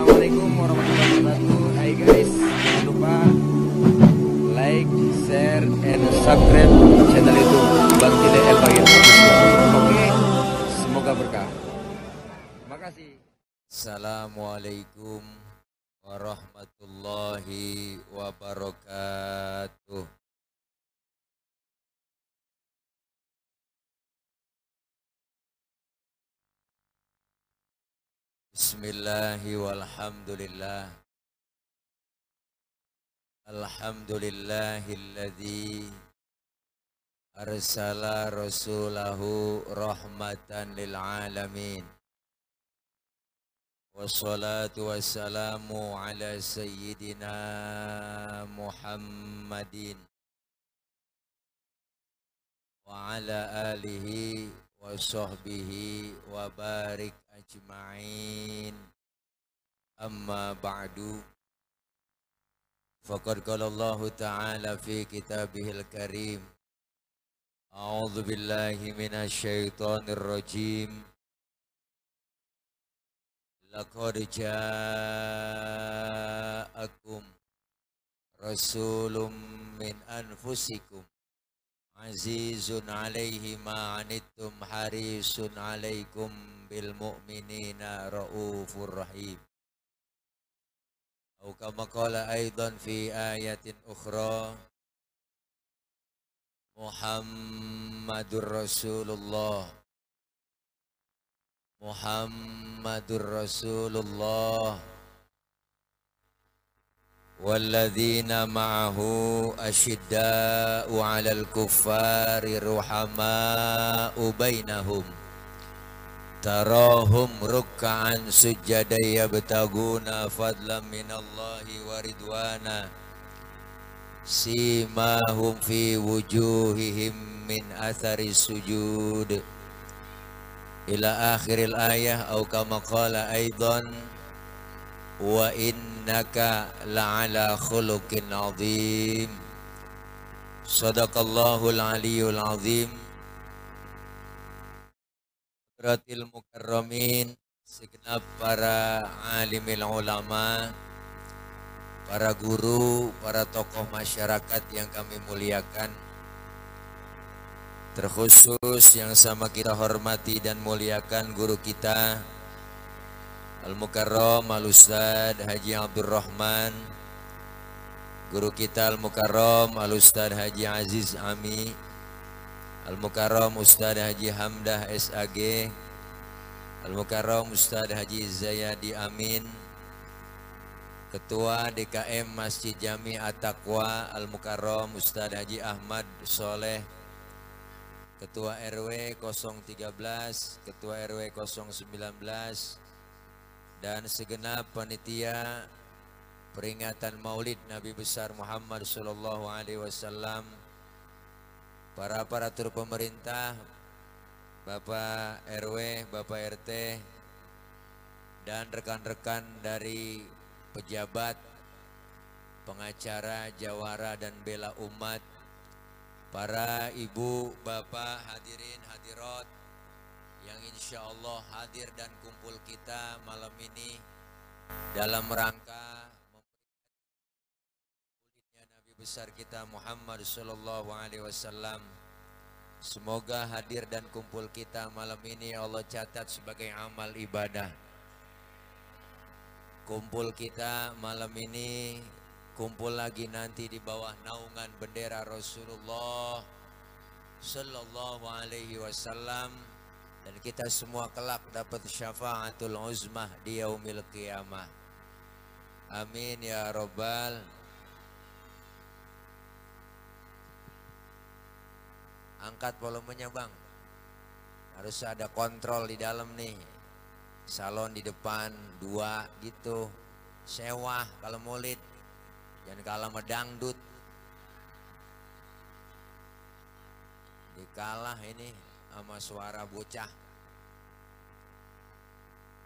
Assalamualaikum warahmatullahi wabarakatuh. Hai guys, jangan lupa like, share, and subscribe channel YouTube Bang Tile El Bagir. Oke, semoga berkah. Terima kasih. Assalamualaikum warahmatullahi wabarakatuh. Bismillahi walhamdulillah. Alhamdulillahilladzi arsala rasulahu rahmatan lil alamin. Wassalatu wassalamu ala sayyidina Muhammadin wa ala alihi wa sahbihi wa barik ajma'in. Amma ba'du. Faqad qala Allah Ta'ala fi kitabihil karim. A'udzu billahi minasyaitonir rajim. Laqad ja'akum rasulun min anfusikum azizun 'alaihi ma 'anittum harisun 'alaikum bil mu'minina raufur rahim. Atau kama qala aidan fi ayatin ukhra, Muhammadur Rasulullah, Muhammadur Rasulullah walladzina ma'ahu asyidda'u 'alal kuffari ruhama'u bainahum tarahum ruk'an sujada yabtaguna fadlan minallahi wa ridwana simahum fi wujuhihim min athari sujud ila akhiril ayah. Au kama qala aidan wa innaka la'ala khuluqin azim. Sadaqallahul aliyyul azim. Ratil mukarramin, segenap para alimil ulama, para guru, para tokoh masyarakat yang kami muliakan, terkhusus yang sama kita hormati dan muliakan guru kita Al-Mukarram Al-Ustadz Haji Abdurrahman, guru kita Al-Mukarram Al-Ustadz Haji Aziz Ami, Al-Mukarram Ustadz Haji Hamdah SAG, Al-Mukarram Ustadz Haji Zayadi Amin, Ketua DKM Masjid Jami At-Taqwa Al-Mukarram Ustadz Haji Ahmad Soleh, Ketua RW 013, Ketua RW 019, dan segenap panitia peringatan Maulid Nabi besar Muhammad sallallahu alaihi wasallam, para aparatur pemerintah, Bapak RW, Bapak RT, dan rekan-rekan dari pejabat, pengacara, jawara dan bela umat, para ibu, bapak, hadirin, hadirat yang insya Allah hadir dan kumpul kita malam ini dalam rangka memperingati Nabi besar kita Muhammad sallallahu alaihi wasallam. Semoga hadir dan kumpul kita malam ini Allah catat sebagai amal ibadah. Kumpul kita malam ini, kumpul lagi nanti di bawah naungan bendera Rasulullah sallallahu alaihi wasallam, dan kita semua kelak dapat syafaatul uzmah di yaumil qiyamah. Amin ya rabbal. Angkat volumenya bang, harus ada kontrol di dalam nih. Salon di depan 2 gitu, sewah kalau maulid, jangan kalah sama dangdut. Dikalah ini sama suara bocah.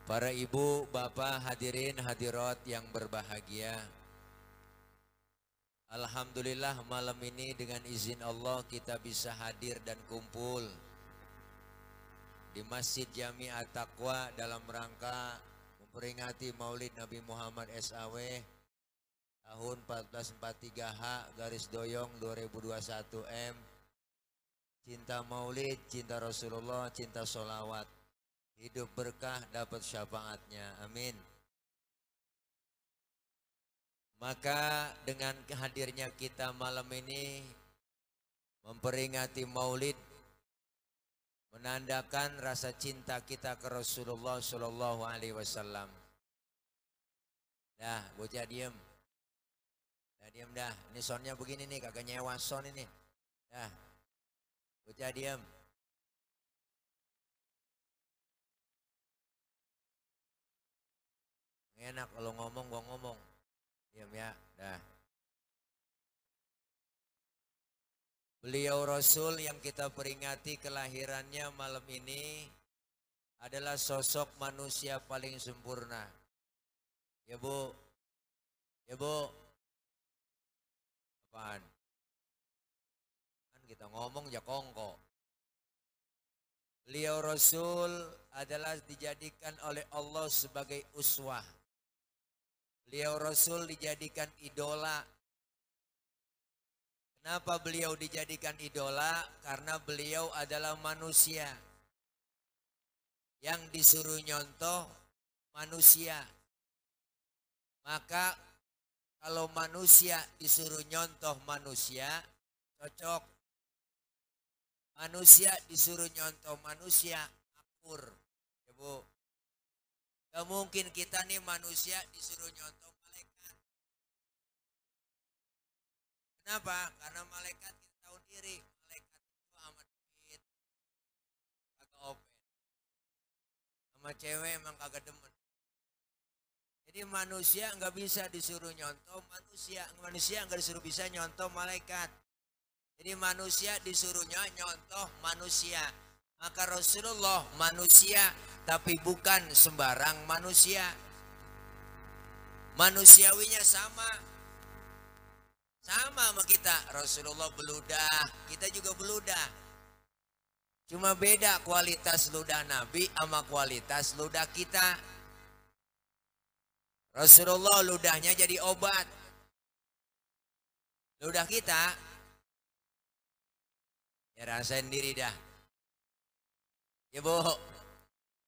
Para ibu, bapak, hadirin, hadirat yang berbahagia, alhamdulillah malam ini dengan izin Allah kita bisa hadir dan kumpul di Masjid Jami At-Taqwa dalam rangka memperingati Maulid Nabi Muhammad SAW tahun 1443H garis doyong 2021 M. Cinta Maulid, cinta Rasulullah, cinta sholawat. Hidup berkah, dapat syafaatnya. Amin. Maka dengan hadirnya kita malam ini memperingati Maulid, menandakan rasa cinta kita ke Rasulullah Shallallahu Alaihi Wasallam. Dah, bocah diem. Dah diem dah. Ini soundnya begini nih, kagak nyewa sound ini. Dah, bocah diem. Enak kalau ngomong, gua ngomong. Diam ya, dah. Beliau Rasul yang kita peringati kelahirannya malam ini adalah sosok manusia paling sempurna. Ya Bu, ya Bu. Apaan? Kan kita ngomong ya kongko. Beliau Rasul adalah dijadikan oleh Allah sebagai uswah. Beliau Rasul dijadikan idola. Kenapa beliau dijadikan idola? Karena beliau adalah manusia. Yang disuruh nyontoh manusia. Maka kalau manusia disuruh nyontoh manusia, cocok. Manusia disuruh nyontoh manusia, akur. Ya Bu. Gak mungkin kita nih manusia disuruh nyontoh malaikat. Kenapa? Karena malaikat kita tahu diri. Malaikat itu amat duit. Kagak open. Sama cewek emang kagak demen. Jadi manusia nggak bisa disuruh nyontoh manusia. Manusia nggak disuruh bisa nyontoh malaikat. Jadi manusia disuruhnya nyontoh manusia. Maka Rasulullah manusia, tapi bukan sembarang manusia. Manusiawinya sama. Sama sama kita. Rasulullah beludah, kita juga beludah. Cuma beda kualitas ludah Nabi sama kualitas ludah kita. Rasulullah ludahnya jadi obat. Ludah kita, ya rasain diri dah. Ya Bu,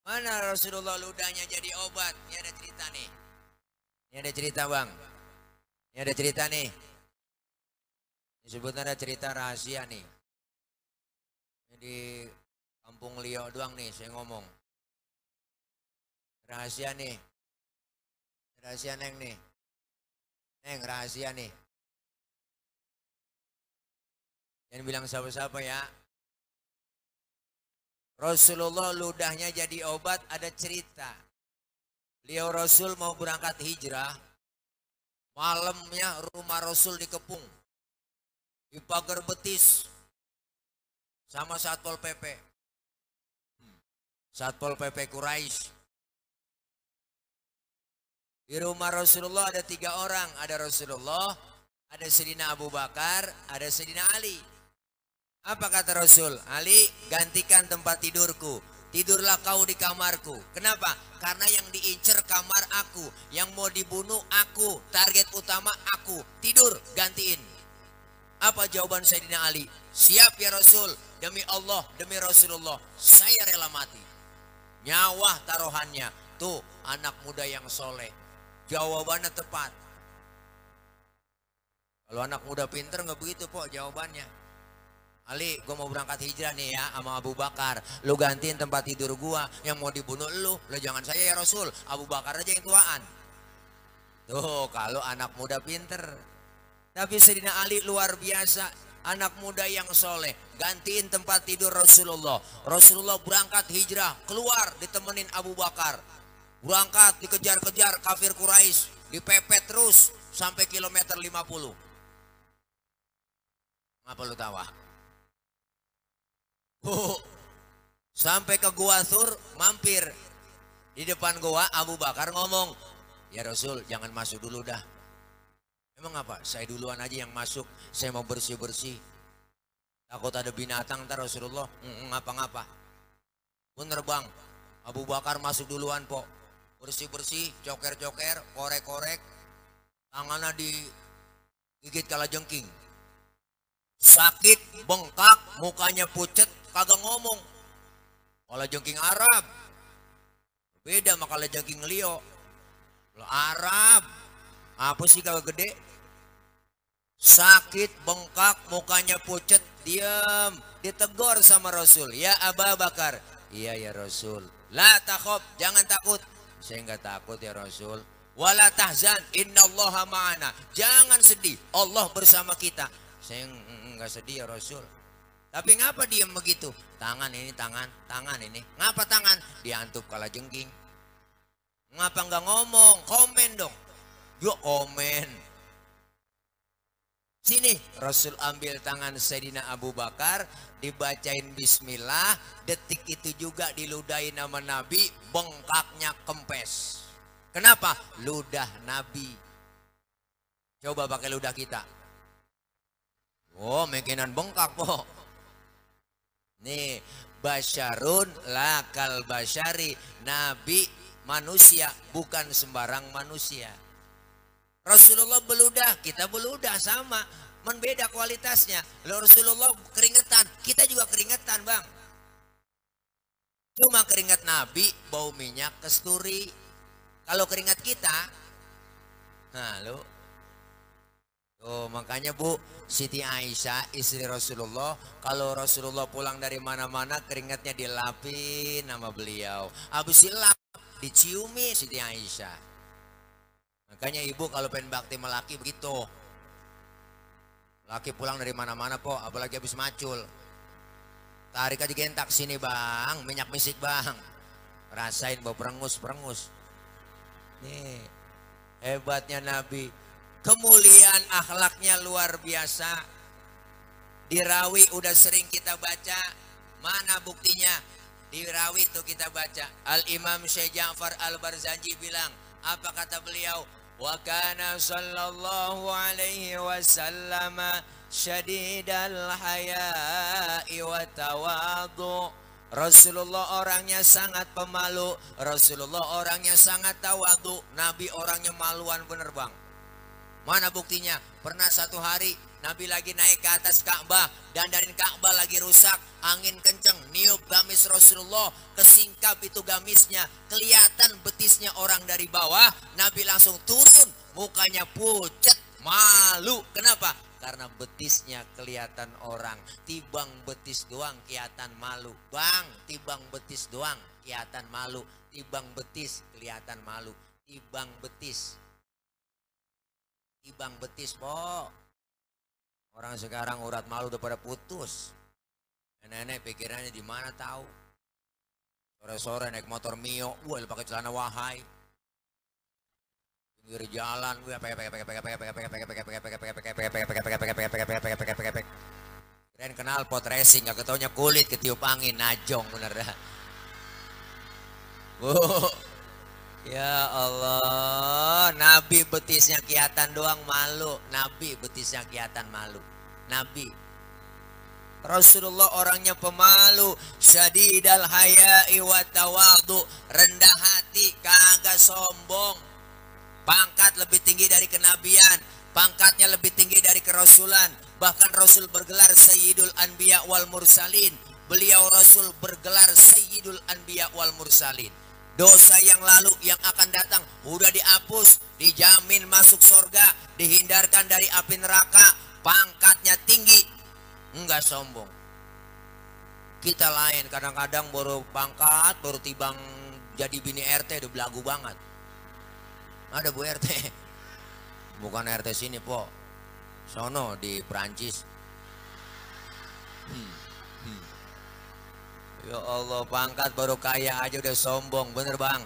mana Rasulullah ludahnya jadi obat? Ini ada cerita nih. Ini ada cerita Bang. Ini ada cerita nih. Disebut ada cerita rahasia nih. Ini di Kampung Liok doang nih saya ngomong. Rahasia nih. Rahasia Neng nih. Neng rahasia nih. Jangan bilang siapa-siapa ya. Rasulullah ludahnya jadi obat, ada cerita. Beliau Rasul mau berangkat hijrah. Malamnya rumah Rasul dikepung. Di pagar betis. Sama Satpol PP. Satpol PP Quraisy. Di rumah Rasulullah ada 3 orang. Ada Rasulullah, ada Sayyidina Abu Bakar, ada Sayyidina Ali. Apa kata Rasul? Ali, gantikan tempat tidurku. Tidurlah kau di kamarku. Kenapa? Karena yang diincer kamar aku. Yang mau dibunuh aku. Target utama aku. Tidur, gantiin. Apa jawaban Sayyidina Ali? Siap ya Rasul. Demi Allah, demi Rasulullah. Saya rela mati. Nyawa taruhannya. Tuh, anak muda yang soleh. Jawabannya tepat. Kalau anak muda pinter nggak begitu Pok jawabannya. Ali, gue mau berangkat hijrah nih ya sama Abu Bakar. Lu gantiin tempat tidur gua. Yang mau dibunuh lu jangan saya ya Rasul. Abu Bakar aja yang tuaan. Tuh, kalau anak muda pinter. Tapi Sayyidina Ali luar biasa. Anak muda yang soleh. Gantiin tempat tidur Rasulullah. Rasulullah berangkat hijrah. Keluar ditemenin Abu Bakar. Berangkat dikejar-kejar kafir Quraisy. Dipepet terus sampai kilometer 50. Ngapa lu tawa? Sampai ke Gua Thur, mampir. Di depan gua Abu Bakar ngomong, ya Rasul jangan masuk dulu dah. Emang apa? Saya duluan aja yang masuk. Saya mau bersih-bersih. Takut ada binatang ntar Rasulullah. Ngapa-ngapa. Bener Bang. Abu Bakar masuk duluan Pok. bersih-bersih, coker-coker, korek-korek, tangannya digigit kalajengking. Sakit, bengkak, mukanya pucet, kagak ngomong. Kalajengking Arab. Beda sama kalajengking Leo. Arab. Apa sih kagak gede? Sakit, bengkak, mukanya pucet, diam. Ditegur sama Rasul. Ya Abu Bakar. Iya ya Rasul. La takhaf, jangan takut. Saya enggak takut ya Rasul. Wala tahzan, innallaha ma'ana. Jangan sedih, Allah bersama kita. Saya enggak sedih ya Rasul. Tapi ngapa diam begitu? Tangan ini, tangan ini. Ngapa tangan? Diantup kalajengking. Ngapa enggak ngomong? Komen dong. Yuk komen. Sini Rasul ambil tangan Sayyidina Abu Bakar, dibacain bismillah, detik itu juga diludahin nama Nabi, bengkaknya kempes. Kenapa? Ludah Nabi. Coba pakai ludah kita. Oh, mungkinan bengkak po. Nih, basyarun lakal basyari, Nabi manusia, bukan sembarang manusia. Rasulullah beludah, kita beludah sama, membeda kualitasnya. Rasulullah keringetan, kita juga keringetan bang. Cuma keringat Nabi bau minyak kasturi. Kalau keringat kita, nah lo, oh makanya Bu Siti Aisyah istri Rasulullah, kalau Rasulullah pulang dari mana-mana keringatnya dilapin nama beliau. Habis dilap, diciumi Siti Aisyah. Makanya ibu kalau pengen bakti sama laki begitu. Laki pulang dari mana-mana po, apalagi habis macul. Tarik aja gentak sini bang, minyak misik bang. Rasain bau perengus. Nih, hebatnya Nabi. Kemuliaan akhlaknya luar biasa. Di Rawi udah sering kita baca. Mana buktinya? Di Rawi itu kita baca. Al-Imam Syekh Ja'far Al-Barzanji bilang, apa kata beliau? Wa kana sallallahu alaihi wasallam syadidal haya'i wa tawadhu. Rasulullah orangnya sangat pemalu, Rasulullah orangnya sangat tawadhu. Nabi orangnya maluan bener bang. Mana buktinya? Pernah satu hari Nabi lagi naik ke atas Ka'bah, dandanin Ka'bah lagi rusak, angin kenceng, niup gamis Rasulullah, kesingkap itu gamisnya, kelihatan betisnya orang dari bawah. Nabi langsung turun, mukanya pucet, malu. Kenapa? Karena betisnya kelihatan orang. Tibang betis doang kelihatan malu. Bang, tibang betis doang kelihatan malu. Tibang betis kelihatan malu. Tibang betis. Tibang betis po. Orang sekarang urat malu udah pada putus. Nenek pikirannya di mana tahu. Sore-sore naik motor Mio, wah pakai celana wahai. Pinggir jalan, gue keren kenal pot racing, gak ketaunya kulit ketiup angin, najong bener dah. Ya Allah, Nabi betisnya kelihatan doang malu. Nabi betisnya kelihatan malu. Nabi. Rasulullah orangnya pemalu. Syadidal haya'i wa tawadhu. Rendah hati, kagak sombong. Pangkat lebih tinggi dari kenabian. Pangkatnya lebih tinggi dari kerasulan. Bahkan Rasul bergelar Sayyidul Anbiya wal Mursalin. Beliau Rasul bergelar Sayyidul Anbiya wal Mursalin. Dosa yang lalu yang akan datang udah dihapus, dijamin masuk surga, dihindarkan dari api neraka, pangkatnya tinggi, enggak sombong. Kita lain kadang-kadang baru pangkat, baru tibang jadi bini RT udah belagu banget. Ada Bu RT, bukan RT sini po, sono di Perancis. Ya Allah, pangkat baru kaya aja udah sombong, bener bang.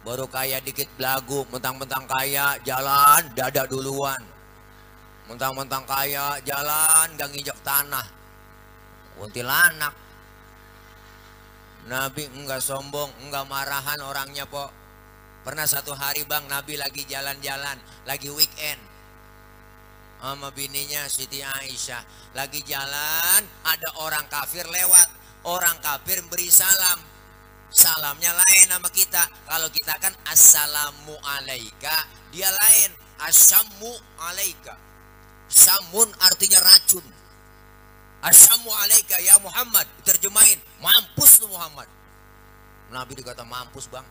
Baru kaya dikit belagu, mentang-mentang kaya jalan dada duluan. Mentang-mentang kaya jalan gak nginjak tanah. Kuntilanak. Nabi enggak sombong, enggak marahan orangnya po. Pernah satu hari bang, Nabi lagi jalan-jalan, lagi weekend. Sama bininya Siti Aisyah. Lagi jalan, ada orang kafir lewat. Orang kafir beri salam. Salamnya lain sama kita. Kalau kita kan assalamu alaika, dia lain assamu alaika. Samun artinya racun. Assamu alaika ya Muhammad, terjemahin mampus lu Muhammad. Nabi dikata mampus bang.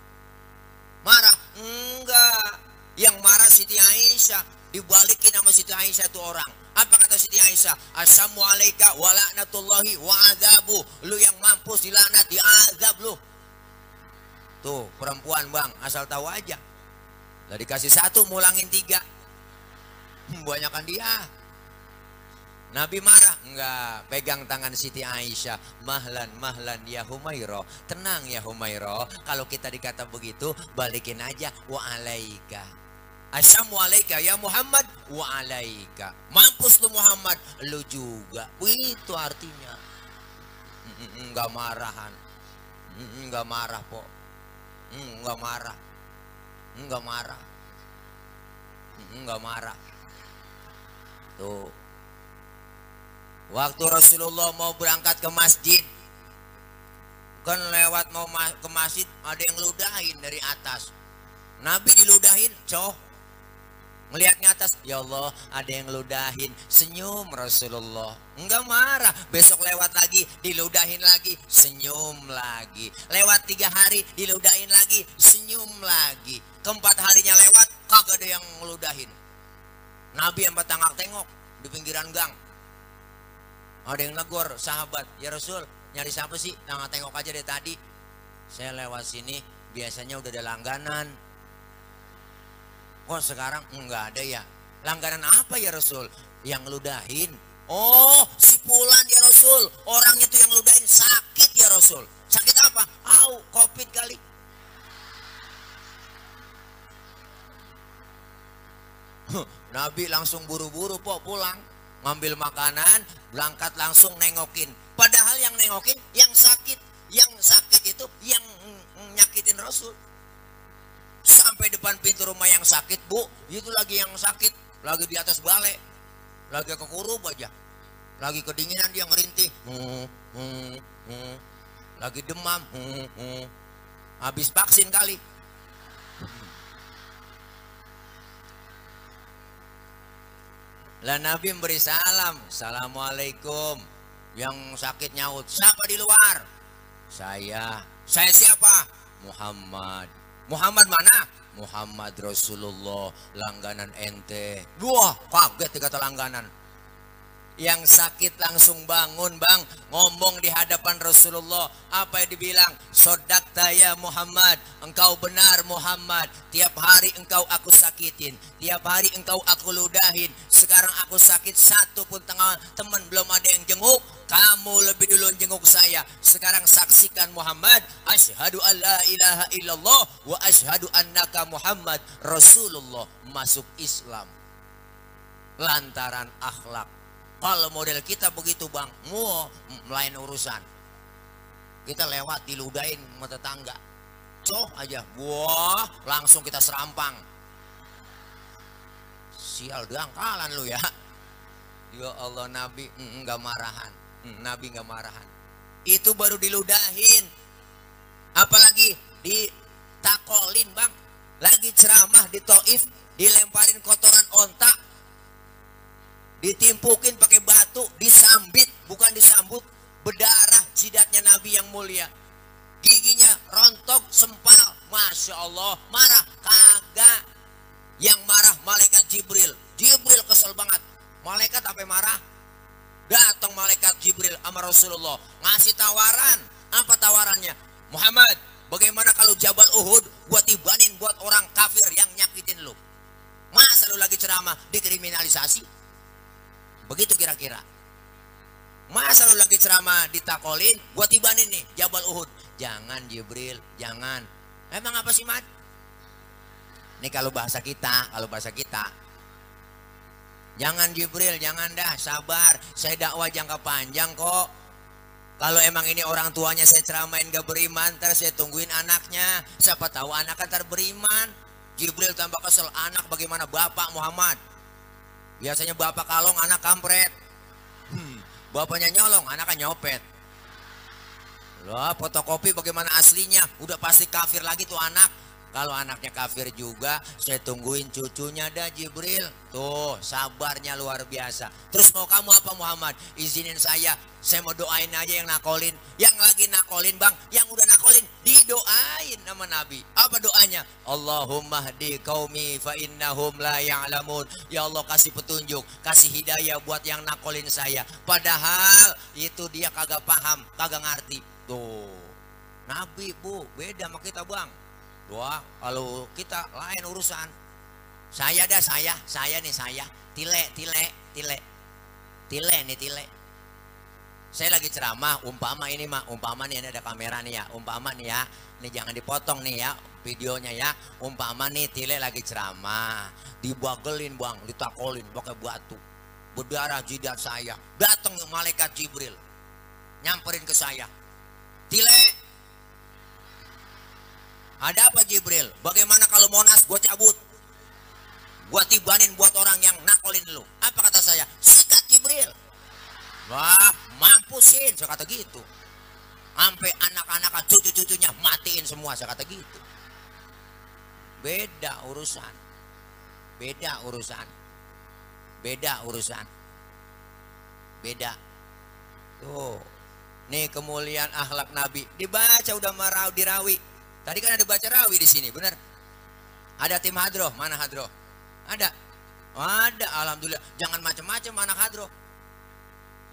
Marah? Enggak. Yang marah Siti Aisyah. Dibalikin sama Siti Aisyah itu orang. Apa kata Siti Aisyah? Assamu alaika wa la'natullahi wa azabu. Lu yang mampus dilaknat, diazab lu. Tuh perempuan bang, asal tahu aja. Lah dikasih satu mulangin tiga. Banyakan dia. Nabi marah? Enggak. Pegang tangan Siti Aisyah. Mahlan, mahlan ya Humairah. Tenang ya Humairah. Kalau kita dikata begitu, balikin aja. Wa alaika. Assamu alaika ya Muhammad. Wa alaika. Mampus lu Muhammad. Lu juga. Itu artinya. Enggak marahan. Enggak marah po. Enggak marah. Enggak marah. Enggak marah. Tuh. Waktu Rasulullah mau berangkat ke masjid, kan lewat mau ke masjid ada yang ludahin dari atas. Nabi diludahin, ngelihatnya atas, ya Allah ada yang ludahin, senyum Rasulullah, enggak marah. Besok lewat lagi, diludahin lagi, senyum lagi. Lewat 3 hari, diludahin lagi, senyum lagi. Keempat harinya lewat, kagak ada yang ngeludahin. Nabi yang tengok di pinggiran gang. Ada yang negor sahabat, ya Rasul, nyari siapa sih? Tengok aja deh tadi. Saya lewat sini, biasanya udah ada langganan. Kok sekarang enggak ada ya? Langganan apa ya Rasul? Yang ludahin. Oh, si Fulan ya Rasul. Orang itu yang ludahin sakit ya Rasul. Sakit apa? Covid kali. Nabi langsung buru-buru pulang. Ngambil makanan, berangkat langsung nengokin. Padahal yang nengokin yang sakit. Yang sakit itu yang nyakitin Rasul. Sampai depan pintu rumah yang sakit, Bu, itu lagi yang sakit. Lagi di atas balai. Lagi kekurup aja. Lagi kedinginan dia ngerintih. Lagi demam. Habis vaksin kali. Lah Nabi memberi salam. Assalamualaikum. Yang sakit nyaut, siapa di luar? Saya siapa? Muhammad. Muhammad mana? Muhammad Rasulullah, langganan ente. Wah, kaget dikata langganan. Yang sakit langsung bangun bang, ngomong di hadapan Rasulullah. Apa yang dibilang? Sodakta ya Muhammad, engkau benar Muhammad. Tiap hari engkau aku sakitin, tiap hari engkau aku ludahin. Sekarang aku sakit, satu pun teman belum ada yang jenguk. Kamu lebih dulu jenguk saya. Sekarang saksikan Muhammad. Asyhadu an la ilaha illallah wa asyhadu annaka Muhammad Rasulullah. Masuk Islam lantaran akhlak. Kalau model kita begitu bang, lain urusan. Kita lewat diludahin sama tetangga, aja, wah langsung kita serampang. Sial dangkalan lu ya. Ya Allah, Nabi enggak marahan. Nabi enggak marahan. Itu baru diludahin. Apalagi ditakolin bang. Lagi ceramah di Taif, dilemparin kotoran onta. Ditimpukin pakai batu, disambit, bukan disambut, berdarah jidatnya Nabi yang mulia. Giginya rontok, sempal, Masya Allah. Marah? Kagak. Yang marah malaikat Jibril. Jibril kesel banget. Malaikat apa marah? Datang malaikat Jibril sama Rasulullah, ngasih tawaran. Apa tawarannya? Muhammad, bagaimana kalau Jabal Uhud buat tibanin buat orang kafir yang nyakitin lu? Masa lu lagi ceramah dikriminalisasi? Begitu kira-kira. Masa lu lagi ceramah ditakolin, gua tibanin nih Jabal Uhud. Jangan Jibril, jangan. Emang apa sih Mat? Ini kalau bahasa kita, jangan Jibril, jangan dah, sabar. Saya dakwah jangka panjang kok. Kalau emang ini orang tuanya saya ceramain gak beriman, ntar saya tungguin anaknya. Siapa tahu anak ntar beriman. Jibril tambah kesel, anak bagaimana bapak Muhammad? Biasanya bapak kalong, anak kampret. Bapaknya nyolong, anaknya nyopet. Loh, fotokopi bagaimana aslinya? Udah pasti kafir lagi tuh anak. Kalau anaknya kafir juga, saya tungguin cucunya dah Jibril. Tuh, sabarnya luar biasa. Terus mau kamu apa Muhammad? Izinin saya mau doain aja yang nakolin. Yang lagi nakolin bang, yang udah nakolin, didoain sama Nabi. Apa doanya? Allahumma hdi qaumi fa innahum la ya'lamun. Ya Allah kasih petunjuk, kasih hidayah buat yang nakolin saya. Padahal itu dia kagak paham, kagak ngerti. Tuh, Nabi bu, beda sama kita bang. Doa, kalau kita lain urusan. Saya nih saya. Tile nih tile. Saya lagi ceramah, umpama nih ada kamera nih ya, umpama nih ya. Ini jangan dipotong nih ya videonya ya. Umpama nih tile lagi ceramah, dibagelin bang, ditakolin pakai batu. Berdarah jidat saya. Datang malaikat Jibril. Nyamperin ke saya. Tile, ada apa Jibril? Bagaimana kalau Monas gue cabut? Gue tibanin buat orang yang nakolin lu. Apa kata saya? Sikat Jibril. Wah, mampusin. Saya kata gitu. Sampai anak-anak cucu-cucunya matiin semua. Saya kata gitu. Beda urusan. Beda. Tuh. Nih kemuliaan akhlak Nabi. Dibaca udah marau dirawi. Tadi kan ada baca rawi di sini, benar? Ada tim hadroh, mana hadroh? Ada, alhamdulillah. Jangan macam-macam anak hadroh.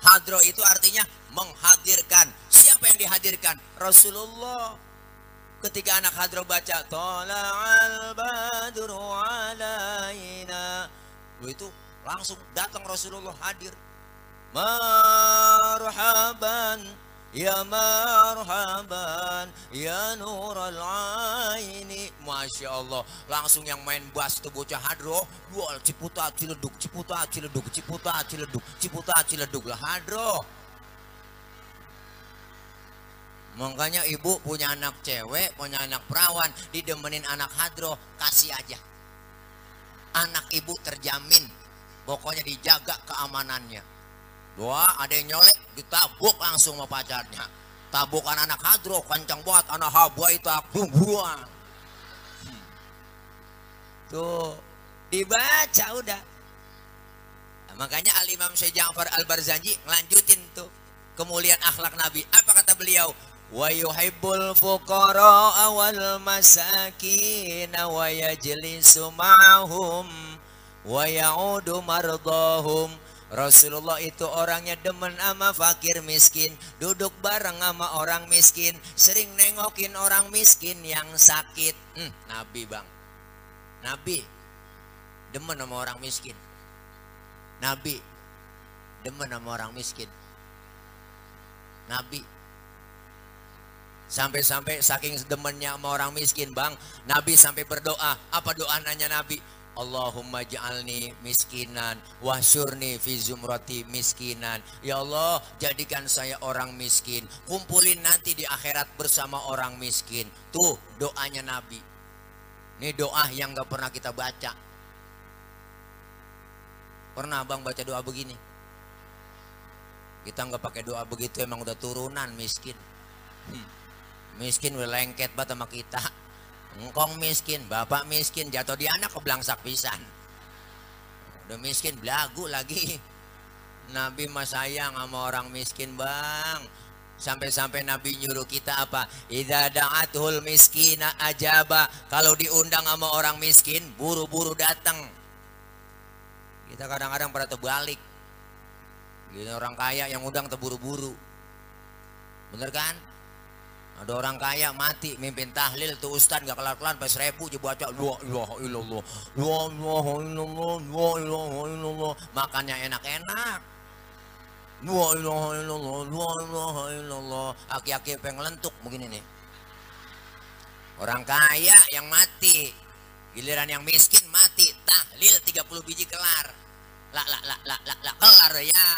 Hadroh itu artinya menghadirkan. Siapa yang dihadirkan? Rasulullah. Ketika anak hadroh baca, Tola'al badru alaina, itu langsung datang Rasulullah hadir. Marhaban. Ya marhaban ya nural aini. Masya Allah, langsung yang main bass itu bocah hadroh. Wah, ciputat ciledug lah hadroh. Makanya ibu punya anak cewek, punya anak perawan, didemenin anak hadroh, kasih aja. Anak ibu terjamin, pokoknya dijaga keamanannya. Wah, ada yang nyolek, ditabuk langsung sama pacarnya. Tabukan anak hadroh, kencang banget, anak habwa itu aku buang. Tuh, dibaca udah. Nah, makanya Al-Imam Syekh Ja'far Al-Barzanji ngelanjutin tuh kemuliaan akhlak Nabi. Apa kata beliau? Wa yuhibbul fuqara wal masakin wa yajlisu ma'hum wa ya'udu mardahum. Rasulullah itu orangnya demen sama fakir miskin, duduk bareng sama orang miskin, sering nengokin orang miskin yang sakit. Nabi bang, Nabi demen sama orang miskin. Nabi demen sama orang miskin. Nabi sampai saking demennya sama orang miskin bang, Nabi sampai berdoa. Apa doa nanya Nabi? Allahumma ja'alni miskinan wahsyurni fi zumrati miskinan. Ya Allah, jadikan saya orang miskin, kumpulin nanti di akhirat bersama orang miskin. Tuh doanya Nabi. Ini doa yang gak pernah kita baca. Pernah bang baca doa begini? Kita gak pakai doa begitu, emang udah turunan miskin. Miskin udah lengket banget sama kita. Engkong miskin, bapak miskin, jatuh di anak keblangsak pisan. Udah miskin belagu lagi. Nabi mah sayang sama orang miskin bang. Sampai-sampai Nabi nyuruh kita apa? Idza da'atul miskina ajaba. Kalau diundang sama orang miskin, buru-buru datang. Kita kadang-kadang pada terbalik. Gini orang kaya yang undang terburu-buru. Bener kan? Ada orang kaya mati mimpin tahlil tuh ustad gak kelar-kelar sampai 1000 dia baca la ilaha illallah, la ilaha illallah, la ilaha illallah. Makannya enak-enak. La ilaha illallah, la ilaha illallah. Aki-aki pengen lentuk begini nih. Orang kaya yang mati, giliran yang miskin mati, tahlil 30 biji kelar. La kelar ya.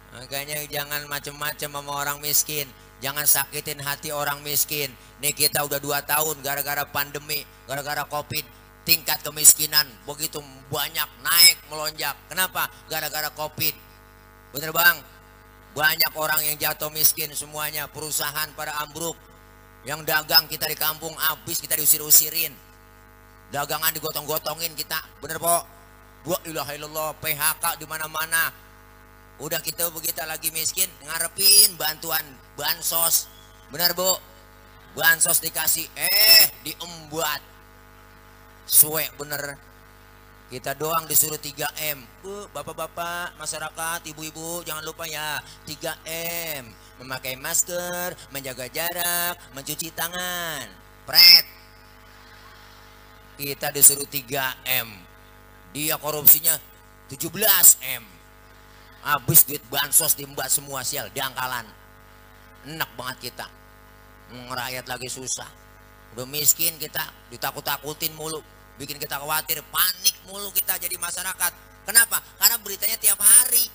Makanya jangan macem-macem sama orang miskin. Jangan sakitin hati orang miskin. Nih kita udah 2 tahun gara-gara pandemi, gara-gara covid, tingkat kemiskinan begitu banyak naik melonjak. Kenapa? Gara-gara covid. Bener bang? Banyak orang yang jatuh miskin semuanya, perusahaan pada ambruk. Yang dagang kita di kampung habis, kita diusir-usirin. Dagangan digotong-gotongin kita, bener po? La ilaha illallah, PHK di mana-mana. Udah kita begitu lagi miskin, ngarepin bantuan bansos. Bener bu? Bansos dikasih, diembuat. Suwe bener. Kita doang disuruh 3M. Bu, bapak-bapak, masyarakat, ibu-ibu, jangan lupa ya 3M. Memakai masker, menjaga jarak, mencuci tangan. Pret. Kita disuruh 3M. Dia korupsinya 17M. Habis duit bansos diembat semua sial, diangkalan. Enak banget kita. Rakyat lagi susah. Udah miskin kita, ditakut-takutin mulu. Bikin kita khawatir, panik mulu kita jadi masyarakat. Kenapa? Karena beritanya tiap hari.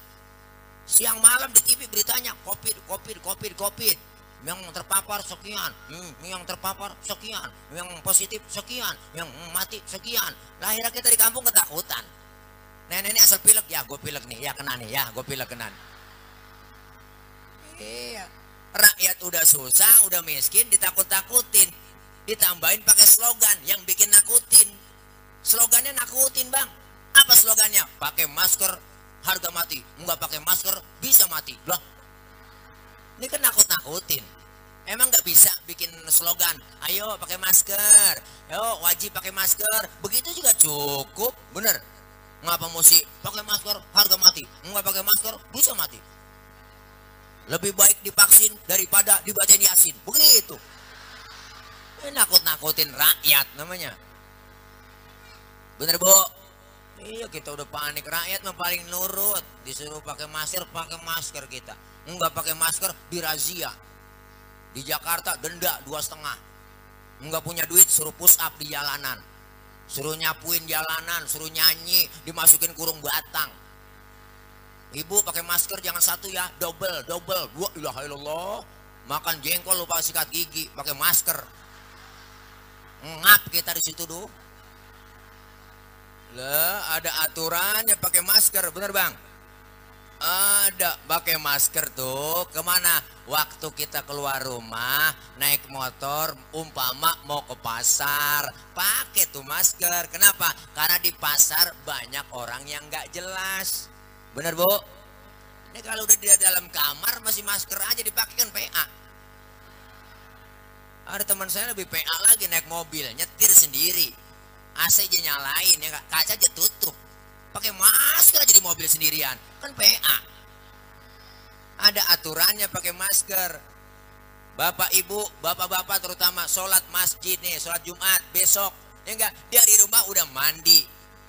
Siang malam di TV beritanya COVID. Yang terpapar sekian, yang terpapar sekian, yang positif sekian, yang mati sekian. Lah akhirnya kita di kampung ketakutan. Nenek asal pilek, ya gue pilek nih, ya kena nih, ya gue pilek kena. Iya. Rakyat udah susah, udah miskin, ditakut-takutin. Ditambahin pakai slogan yang bikin nakutin. Slogannya nakutin bang. Apa slogannya? Pakai masker harga mati. Enggak pakai masker bisa mati. Lah, ini kan nakut-nakutin. Emang nggak bisa bikin slogan? Ayo pakai masker. Ayo wajib pakai masker. Begitu juga cukup, bener? Ngapa mesti pakai masker harga mati? Enggak pakai masker bisa mati. Lebih baik divaksin daripada dibacain Yasin. Begitu. Nakut-nakutin rakyat namanya. Bener bu? Iya kita udah panik. Rakyat mah paling nurut. Disuruh pakai masker kita. Enggak pakai masker dirazia. Di Jakarta denda 2,5. Enggak punya duit suruh push up di jalanan. Suruh nyapuin jalanan, suruh nyanyi, dimasukin kurung batang. Ibu pakai masker jangan satu ya, double. La ilaha illallah. Makan jengkol lupa sikat gigi, pakai masker. Ngap kita di situ tuh. Lah ada aturannya pakai masker, bener bang? Ada pakai masker tuh kemana? Waktu kita keluar rumah naik motor, umpama mau ke pasar, pakai tuh masker. Kenapa? Karena di pasar banyak orang yang nggak jelas. Bener bu? Ini kalau udah di dalam kamar masih masker aja dipakai kan PA. Ada teman saya lebih PA lagi, naik mobil nyetir sendiri. AC aja nyalain ya, kaca aja tutup. Pakai masker aja di mobil sendirian. Kan PA. Ada aturannya pakai masker. Bapak ibu, bapak-bapak terutama sholat masjid nih, sholat Jumat besok. Ya enggak, dia di rumah udah mandi,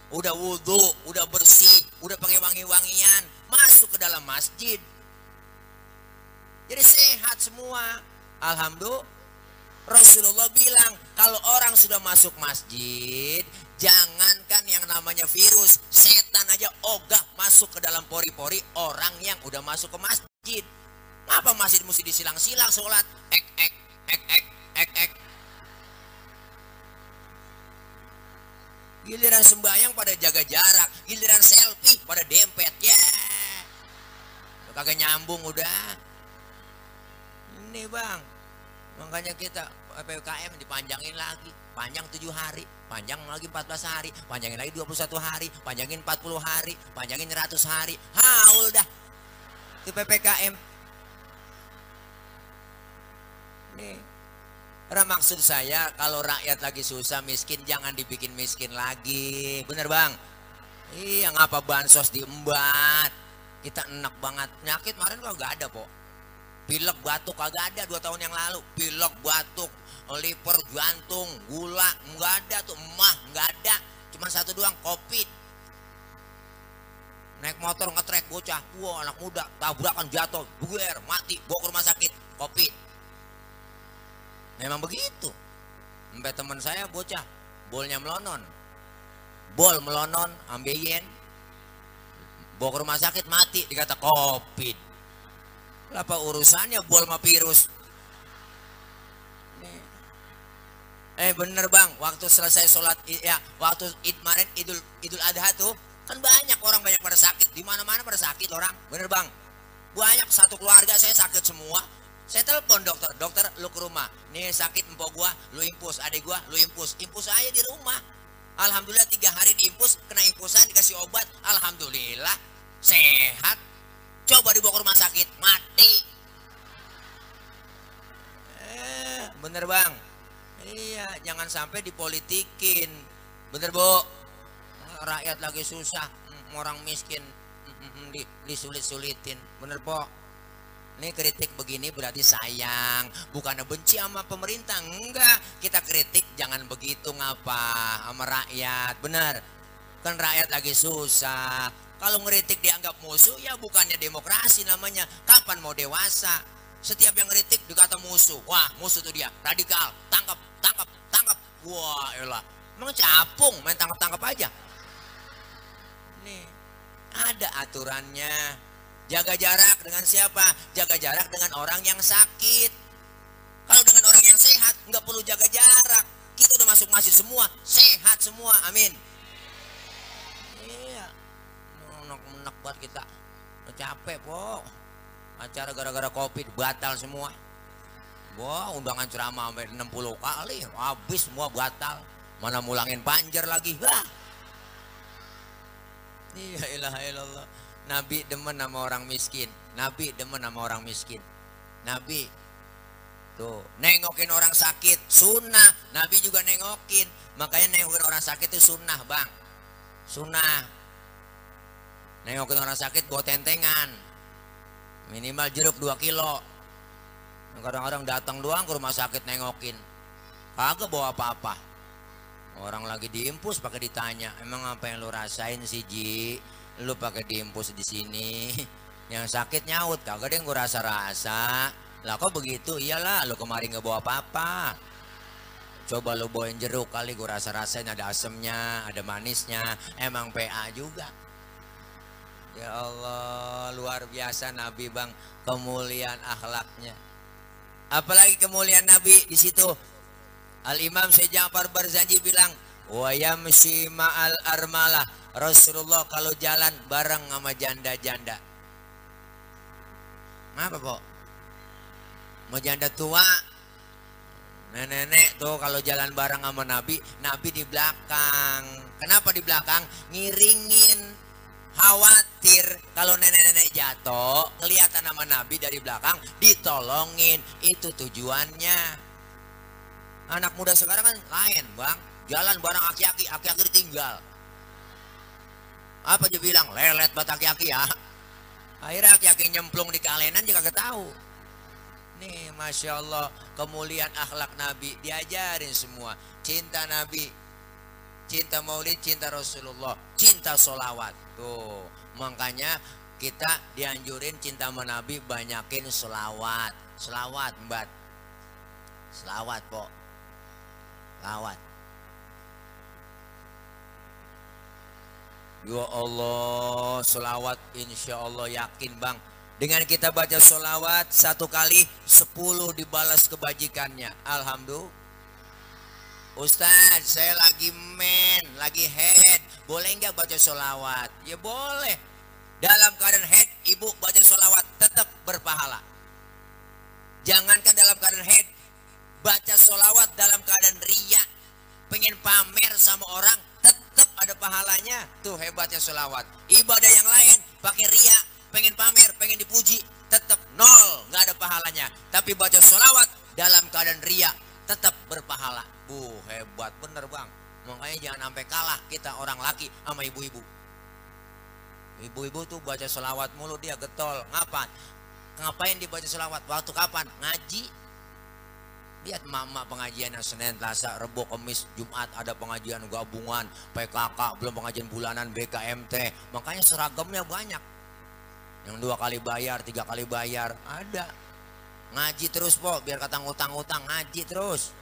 udah wudhu, udah bersih, udah pakai wangi-wangian, masuk ke dalam masjid. Jadi sehat semua. Alhamdulillah. Rasulullah bilang kalau orang sudah masuk masjid, jangankan yang namanya virus, setan aja ogah masuk ke dalam pori-pori orang yang udah masuk ke masjid. Ngapa masjid mesti disilang-silang sholat? Ek. Giliran sembahyang pada jaga jarak, giliran selfie pada dempet, ya. Kagak nyambung udah. Ini bang, makanya kita PPKM dipanjangin lagi. Panjang 7 hari, panjang lagi 14 hari, panjangin lagi 21 hari, panjangin 40 hari, panjangin 100 hari. Haul dah itu PPKM. Nih, karena maksud saya kalau rakyat lagi susah miskin jangan dibikin miskin lagi. Bener bang? Iya, ngapa bansos diembat? Kita enak banget. Penyakit kemarin kok gak ada po. Pilek batuk kagak ada 2 tahun yang lalu. Pilek batuk, liver, jantung, gula nggak ada tuh, emah nggak ada. Cuma satu doang, COVID. Naik motor ngetrek bocah, wah anak muda tabrakan jatuh, buger, mati, bawa ke rumah sakit, COVID. Memang begitu. Sampai teman saya bocah, bolnya melonon, bol melonon, ambeien, bawa ke rumah sakit mati, dikata COVID. Apa urusannya bol sama virus? Bener bang, waktu selesai sholat ya, waktu Id kemarin Idul Adha tuh, Kan banyak orang banyak pada sakit, di mana-mana pada sakit orang, bener bang? Banyak, satu keluarga saya sakit semua. Saya telepon dokter, dokter lu ke rumah. Nih sakit empok gua, lu impus, adik gua, lu impus aja di rumah. Alhamdulillah 3 hari diimpus, kena impusan dikasih obat, alhamdulillah sehat. Coba dibawa ke rumah sakit, mati. Bener bang? Iya, jangan sampai dipolitikin. Bener bu? Rakyat lagi susah, orang miskin disulit-sulitin. Bener po? Ini kritik begini berarti sayang, bukannya benci sama pemerintah. Enggak, kita kritik jangan begitu ngapa sama rakyat. Bener? Kan rakyat lagi susah. Kalau ngeritik dianggap musuh, ya bukannya demokrasi namanya. Kapan mau dewasa? Setiap yang ngeritik dikata musuh. Wah, musuh tuh dia, radikal, tangkap, tangkap, tangkap. Wah, elah. Emang capung main tangkap-tangkap aja. Nih, ada aturannya. Jaga jarak dengan siapa? Jaga jarak dengan orang yang sakit. Kalau dengan orang yang sehat, nggak perlu jaga jarak. Kita udah masuk masjid semua, sehat semua, amin. Iya, menek buat kita. Udah capek po. Acara gara-gara covid batal semua. Wah, undangan ceramah sampai 60 kali, habis semua batal. Mana mulangin banjir lagi. Wah. Iya, ilaha illallah. Nabi demen sama orang miskin. Nabi demen sama orang miskin. Nabi tuh nengokin orang sakit sunnah. Nabi juga nengokin. Makanya nengokin orang sakit itu sunnah bang. Sunnah. Nengokin orang sakit bawa tentengan. Minimal jeruk 2 kilo. Kadang-kadang datang doang ke rumah sakit nengokin. Kagak bawa apa-apa. Orang lagi diimpus pakai ditanya, emang apa yang lu rasain sih Ji? Lu pakai diimpus di sini, yang sakit nyaut, kagak ada yang gue rasa-rasa. Lah kok begitu? Iyalah, lu kemarin gak bawa apa-apa. Coba lu bawain jeruk kali, gue rasa-rasain ada asemnya, ada manisnya. Emang PA juga. Ya Allah, luar biasa Nabi bang, kemuliaan akhlaknya. Apalagi kemuliaan Nabi di situ. Al Imam Syekh Ja'far Barzanji bilang, wa yamshi ma'al armalah. Rasulullah kalau jalan bareng sama janda-janda. Apa kok? Mau janda tua, nenek-nenek tuh kalau jalan bareng sama Nabi, Nabi di belakang. Kenapa di belakang? Ngiringin. Khawatir kalau nenek-nenek jatuh, kelihatan sama Nabi dari belakang, ditolongin. Itu tujuannya. Anak muda sekarang kan lain bang, jalan bareng aki-aki, aki-aki ditinggal. Apa dia bilang? Lelet buat aki-aki ya. Akhirnya aki-aki nyemplung di kalenan juga kagak tahu. Nih Masya Allah, kemuliaan akhlak Nabi diajarin semua. Cinta Nabi, cinta maulid, cinta Rasulullah, cinta solawat. Tuh, makanya kita dianjurin cinta sama Nabi, banyakin selawat. Selawat mbak. Selawat po. Selawat. Ya Allah, selawat insya Allah yakin bang. Dengan kita baca selawat 1 kali 10 dibalas kebajikannya. Alhamdulillah. Ustaz, saya lagi lagi head. Boleh nggak baca selawat? Ya boleh. Dalam keadaan head, ibu baca selawat tetap berpahala. Jangankan dalam keadaan head, baca selawat dalam keadaan riya, pengen pamer sama orang, tetap ada pahalanya. Tuh hebatnya selawat. Ibadah yang lain pakai riya, pengen pamer, pengen dipuji, tetap nol, nggak ada pahalanya. Tapi baca selawat dalam keadaan riya tetap berpahala. Hebat bener bang. Makanya jangan sampai kalah kita orang laki sama ibu-ibu. Ibu-ibu tuh baca selawat mulu dia getol. Ngapain dibaca selawat? Waktu kapan? Ngaji. Lihat mama pengajian yang Senin, Selasa, Rebo, Kamis, Jumat ada pengajian gabungan, PKK, belum pengajian bulanan, BKMT. Makanya seragamnya banyak. Yang 2 kali bayar, 3 kali bayar, ada. Ngaji terus po, biar kata ngutang-ngutang, ngaji terus.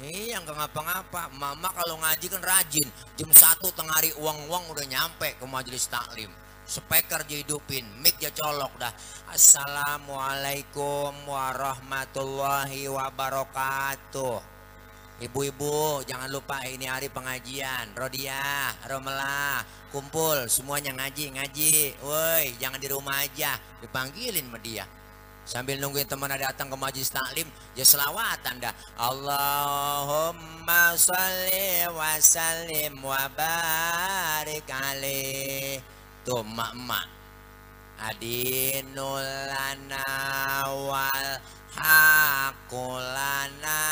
Iya nggak ngapa-ngapa. Mama kalau ngaji kan rajin. Jam 1 tengah hari uang-uang udah nyampe ke majelis taklim. Speaker dihidupin, mic dia colok dah. Assalamualaikum warahmatullahi wabarakatuh. Ibu-ibu jangan lupa ini hari pengajian. Rodiah, Romelah, kumpul semuanya ngaji. Woi, jangan di rumah aja, dipanggilin sama dia. Sambil nungguin teman datang ke majelis taklim, ya selawatan dah. Allahumma sholli wa sallim wa barik alaih. Tuh emak-emak. Adinul lana wal hakulana.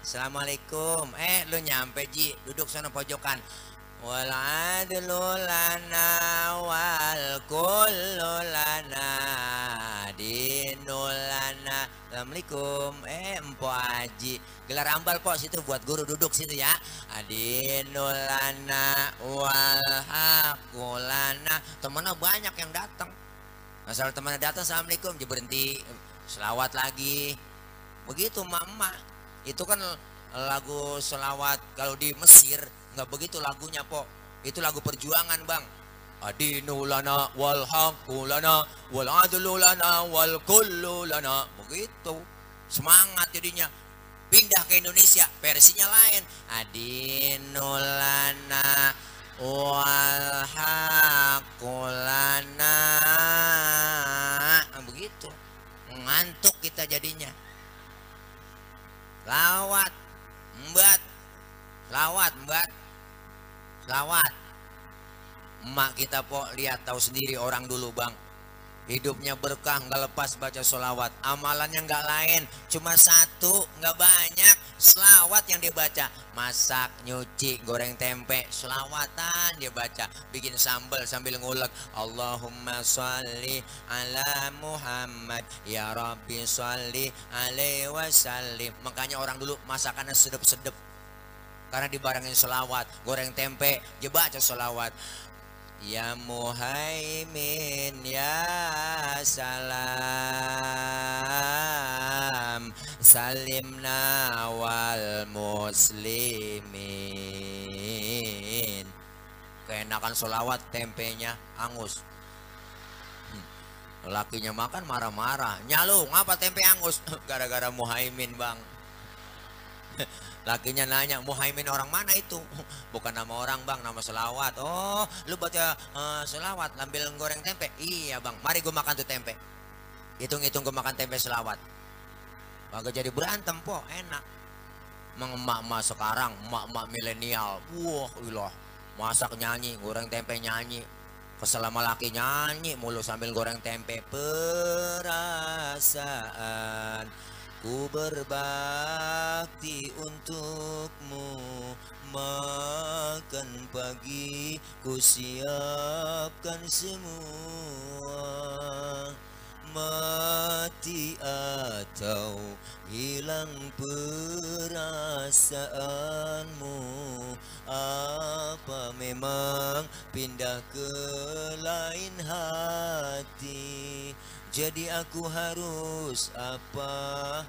Assalamualaikum. Lu nyampe Ji, duduk sana pojokan. Wal adlu lana wal kullu lana dinul lana. Assalamualaikum. Empo Haji. Gelar ambal po situ buat guru duduk situ ya. Adinul lana wal hakulana. Temennya banyak yang datang. Masalah temannya datang, assalamualaikum, dia berhenti, selawat lagi. Begitu emak-emak. Itu kan lagu selawat kalau di Mesir nggak begitu lagunya po. Itu lagu perjuangan bang. Adinu lana wal haqqu lana wal adlu lana wal kullu lana. Begitu. Semangat jadinya. Pindah ke Indonesia versinya lain. Adinu lana wal haqqu lana. Begitu. Ngantuk kita jadinya. Lawat Mbat. Emak kita po lihat tahu sendiri orang dulu bang. Hidupnya berkah nggak lepas baca sholawat. Amalannya nggak lain, cuma satu, nggak banyak. Sholawat yang dia baca. Masak, nyuci, goreng tempe, sholawatan dia baca. Bikin sambal sambil ngulek. Allahumma sholli ala Muhammad. Ya Rabbi sholli alaihi wasallim. Makanya orang dulu masakannya sedep-sedep. Karena dibarengin sholawat. Goreng tempe, dia baca sholawat. Ya Muhaimin ya salam salimna wal muslimin. Keenakan sholawat tempenya angus. Lakinya makan marah-marah. Nyalu ngapa tempe angus? Gara-gara Muhaimin bang. Lakinya nanya, Muhaimin orang mana itu? Bukan nama orang bang, nama selawat. Oh, lu baca selawat sambil goreng tempe? Iya bang, mari gue makan tuh tempe. Hitung-hitung gue makan tempe selawat. Kagak jadi berantem po, enak. Emang emak-emak sekarang, emak-emak milenial. Wah, ilah. Masak nyanyi, goreng tempe nyanyi. Kesel sama laki nyanyi mulu sambil goreng tempe. Perasaan ku berbakti untukmu, makan pagi ku siapkan semua. Mati atau hilang perasaanmu, apa memang pindah ke lain hati? Jadi aku harus apa?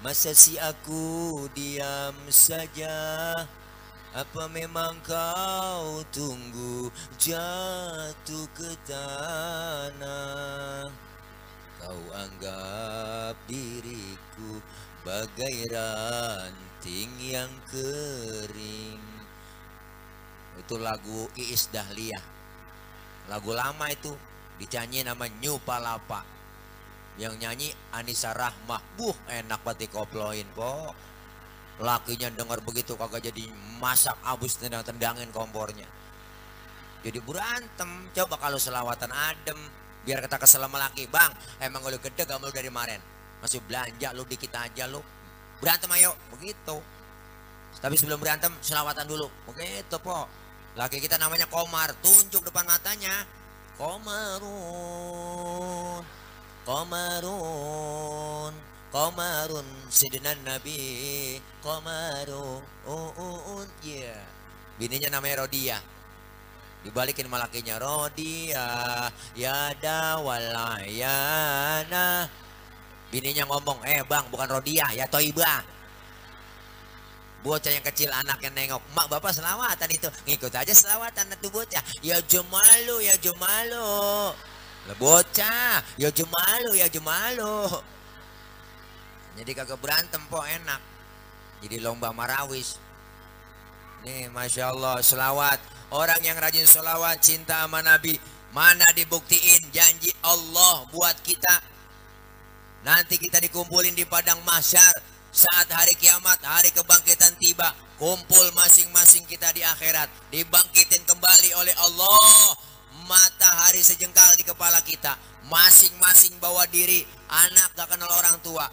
Masa si aku diam saja? Apa memang kau tunggu jatuh ke tanah? Kau anggap diriku bagai ranting yang kering. Itu lagu Iis Dahlia. Lagu lama itu. Dinyanyi nama New Palapa. Yang nyanyi Anissa Rahmah. Enak banget dikoploin po. Lakinya dengar begitu kagak jadi masak abis tendang-tendangin kompornya. Jadi berantem. Coba kalau selawatan adem. Biar kita kesel sama laki. Bang, emang lu gede gak mau dari kemarin? Masih belanja lu dikit aja lu. Berantem ayo. Begitu. Tapi sebelum berantem selawatan dulu. Begitu po. Laki kita namanya Komar. Tunjuk depan matanya. Komarun Sidina Nabi. Komarun yeah. Bininya namanya Rodiah. Dibalikin malakinya. Rodiah yada walayana. Bininya ngomong, bang bukan Rodiah ya Toibah. Bocah yang kecil anak yang nengok, mak bapak selawatan itu, ngikut aja selawatan itu bocah. Ya jumalu, ya jumalu. Lah bocah, ya jumalu, ya jumalu. Jadi kagak berantem po, enak. Jadi lomba marawis. Nih Masya Allah, selawat. Orang yang rajin selawat, cinta sama Nabi, mana dibuktiin janji Allah buat kita. Nanti kita dikumpulin di padang mahsyar saat hari kiamat, hari kebangkitan tiba. Kumpul masing-masing kita di akhirat, dibangkitin kembali oleh Allah. Matahari sejengkal di kepala kita, masing-masing bawa diri. Anak gak kenal orang tua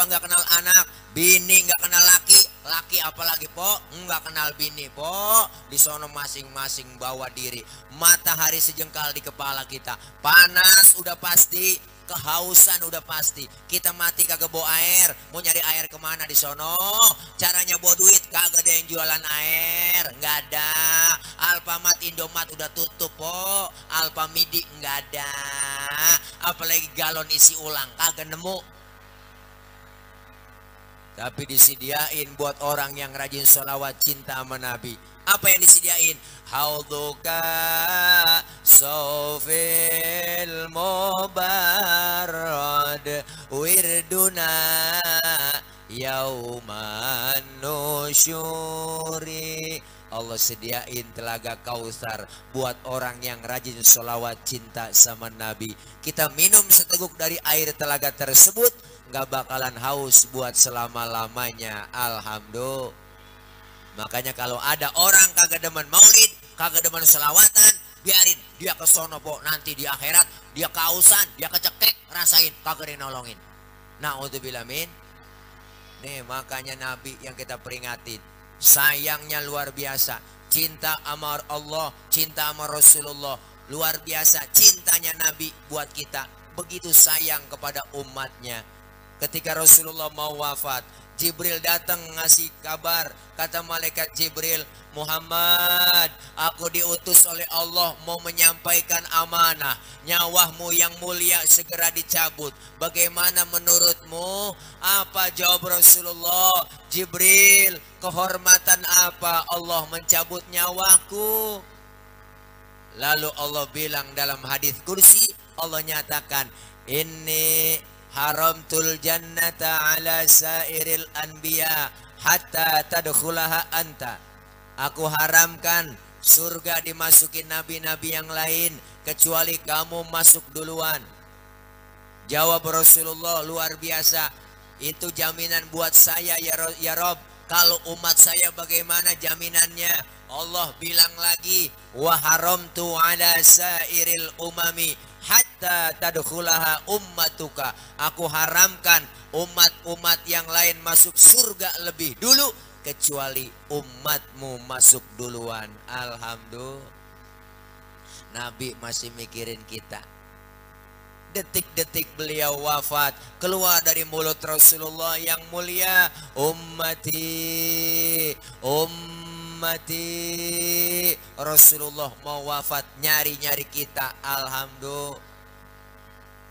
gak kenal anak, bini gak kenal laki, laki apalagi po gak kenal bini po. Di sono masing-masing bawa diri. Matahari sejengkal di kepala kita, panas udah pasti, kehausan udah pasti. Kita mati kagak bawa air, mau nyari air kemana di sono? Caranya bawa duit, kagak ada yang jualan air, nggak ada. Alfamart, Indomaret udah tutup po, Alfamidi nggak ada. Apalagi galon isi ulang kagak nemu. Tapi disediain buat orang yang rajin sholawat, cinta sama Nabi. Apa yang disediain? Hauduka sofil mubarad wirduna yauman nusyuri. Allah sediain telaga Kautsar buat orang yang rajin sholawat, cinta sama Nabi. Kita minum seteguk dari air telaga tersebut, gak bakalan haus buat selama-lamanya. Alhamdulillah. Makanya kalau ada orang kagak demen maulid, kagak demen selawatan, biarin dia ke sono po. Nanti di akhirat dia kehausan, dia kecekek, rasain kagak dinolongin. Na'udzubillah min. Nih makanya Nabi yang kita peringatin, sayangnya luar biasa, cinta sama Allah, cinta sama Rasulullah, luar biasa cintanya Nabi buat kita. Begitu sayang kepada umatnya. Ketika Rasulullah mau wafat, Jibril datang ngasih kabar. Kata malaikat Jibril, Muhammad, aku diutus oleh Allah mau menyampaikan amanah. Nyawamu yang mulia segera dicabut. Bagaimana menurutmu? Apa jawab Rasulullah? Jibril, kehormatan apa Allah mencabut nyawaku? Lalu Allah bilang dalam hadis kursi, Allah nyatakan, ini haramtul jannata ala sairil anbiya hatta tadkhulaha anta. Aku haramkan surga dimasuki nabi-nabi yang lain kecuali kamu masuk duluan. Jawab Rasulullah, luar biasa. Itu jaminan buat saya ya Rob. Kalau umat saya bagaimana jaminannya? Allah bilang lagi, wa haramtu ala sairil umami hatta tadkhulaha ummatuka. Aku haramkan umat-umat yang lain masuk surga lebih dulu kecuali umatmu masuk duluan. Alhamdulillah. Nabi masih mikirin kita. Detik-detik beliau wafat, keluar dari mulut Rasulullah yang mulia, ummati, ummati. Rasulullah mau wafat, nyari-nyari kita. Alhamdulillah.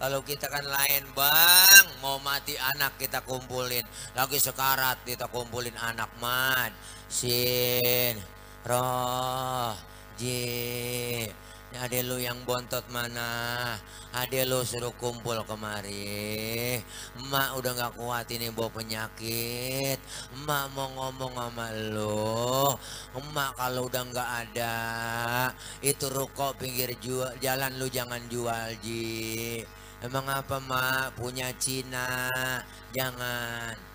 Kalau kita kan lain bang, mau mati anak kita kumpulin, lagi sekarat kita kumpulin anak. Man, sin, roh, ji. Adek lu yang bontot mana? Adek lu suruh kumpul kemari. Emak udah gak kuat ini bawa penyakit. Emak mau ngomong sama lu. Emak kalau udah gak ada, itu ruko pinggir jalan lu jangan jual, ji. Emang apa mak? Punya Cina. Jangan.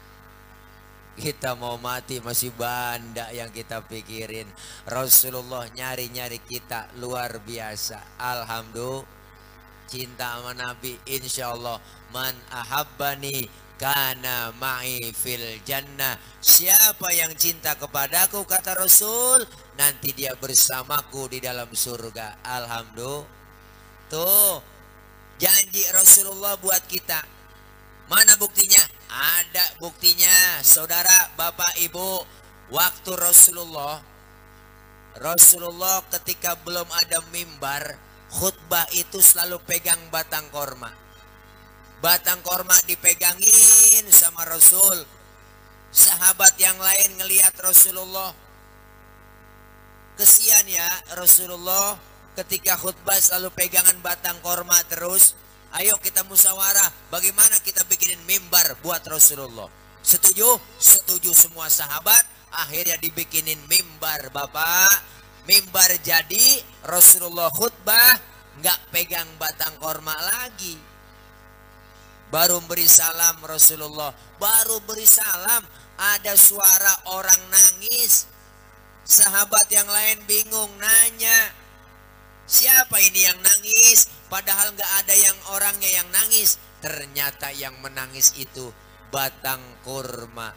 Kita mau mati masih banda yang kita pikirin. Rasulullah nyari-nyari kita, luar biasa. Alhamdulillah. Cinta sama Nabi, insya Allah. Man ahabbani kana ma'i fil jannah. Siapa yang cinta kepadaku, kata Rasul, nanti dia bersamaku di dalam surga. Alhamdulillah. Tuh janji Rasulullah buat kita. Mana buktinya? Ada buktinya, saudara, bapak, ibu. Waktu Rasulullah ketika belum ada mimbar, khutbah itu selalu pegang batang korma. Batang korma dipegangin sama Rasul. Sahabat yang lain ngelihat Rasulullah, kesian ya Rasulullah, ketika khutbah selalu pegangan batang korma terus. Ayo kita musyawarah, bagaimana kita bikinin mimbar buat Rasulullah. Setuju? Setuju semua sahabat. Akhirnya dibikinin mimbar, Bapak. Mimbar jadi, Rasulullah khutbah, nggak pegang batang korma lagi. Baru beri salam Rasulullah, baru beri salam, ada suara orang nangis. Sahabat yang lain bingung, nanya, siapa ini yang nangis? Padahal nggak ada yang orangnya yang nangis. Ternyata yang menangis itu batang kurma.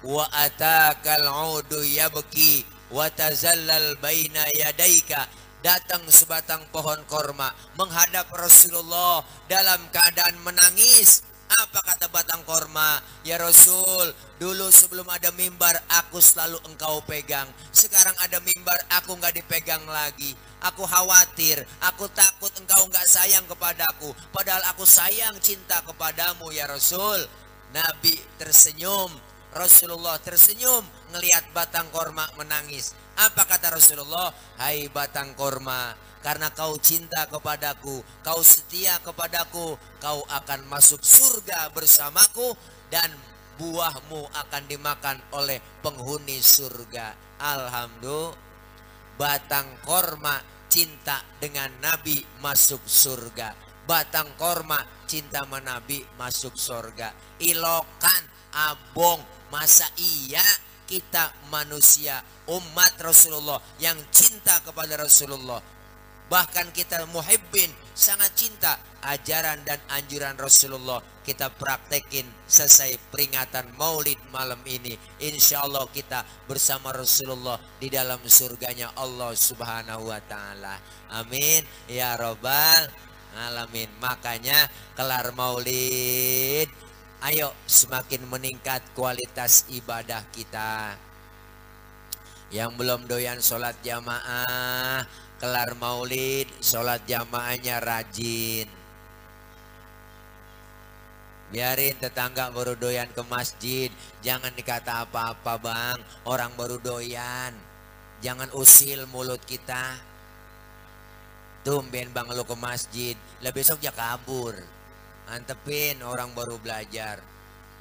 Wa atakal udu yabki wa tazallal baina yadaika. Datang sebatang pohon korma menghadap Rasulullah dalam keadaan menangis. Apa kata batang korma? Ya Rasul, dulu sebelum ada mimbar aku selalu engkau pegang. Sekarang ada mimbar aku nggak dipegang lagi. Aku khawatir, aku takut engkau nggak sayang kepadaku. Padahal aku sayang, cinta kepadamu ya Rasul. Nabi tersenyum, Rasulullah tersenyum ngelihat batang korma menangis. Apa kata Rasulullah? Hai batang korma, karena kau cinta kepadaku, kau setia kepadaku, kau akan masuk surga bersamaku dan buahmu akan dimakan oleh penghuni surga. Alhamdulillah, batang korma cinta dengan Nabi masuk surga. Batang korma cinta sama Nabi masuk surga. Ilokan, abong, masa iya kita manusia umat Rasulullah yang cinta kepada Rasulullah, bahkan kita muhibbin, sangat cinta ajaran dan anjuran Rasulullah, kita praktekin selesai peringatan maulid malam ini. Insya Allah kita bersama Rasulullah di dalam surganya Allah subhanahu wa ta'ala. Amin ya robbal alamin. Makanya kelar maulid, ayo semakin meningkat kualitas ibadah kita. Yang belum doyan sholat jamaah, kelar maulid sholat jamaahnya rajin. Biarin tetangga baru doyan ke masjid, jangan dikata apa-apa bang, orang baru doyan. Jangan usil mulut kita. Tumben bang lu ke masjid, lah besok ya kabur. Antepin orang baru belajar.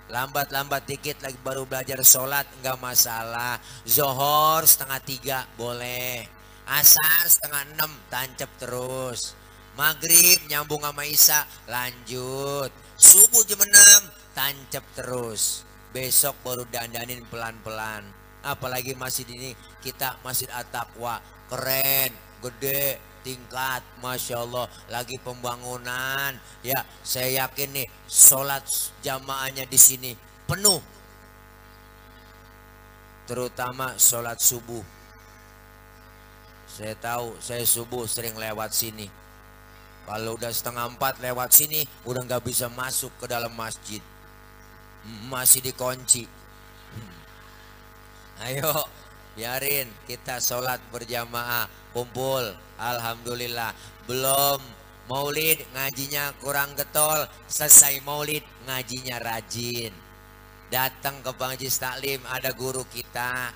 Lambat-lambat dikit lagi baru belajar sholat enggak masalah. Zohor 2:30 boleh. Asar 5:30 tancap terus. Maghrib nyambung sama Isya lanjut. Subuh jam 6 tancap terus. Besok baru dandanin pelan-pelan. Apalagi masjid ini kita Masjid At-Taqwa, keren, gede, tingkat, Masya Allah, lagi pembangunan. Ya, saya yakin nih sholat jamaahnya di sini penuh, terutama sholat subuh. Saya tahu, saya subuh sering lewat sini. Kalau udah 3:30 lewat sini, udah nggak bisa masuk ke dalam masjid, masih dikunci. Ayo, biarin kita sholat berjamaah, kumpul. Alhamdulillah. Belum maulid ngajinya kurang getol, selesai maulid ngajinya rajin. Datang ke Majlis Taklim, ada guru kita,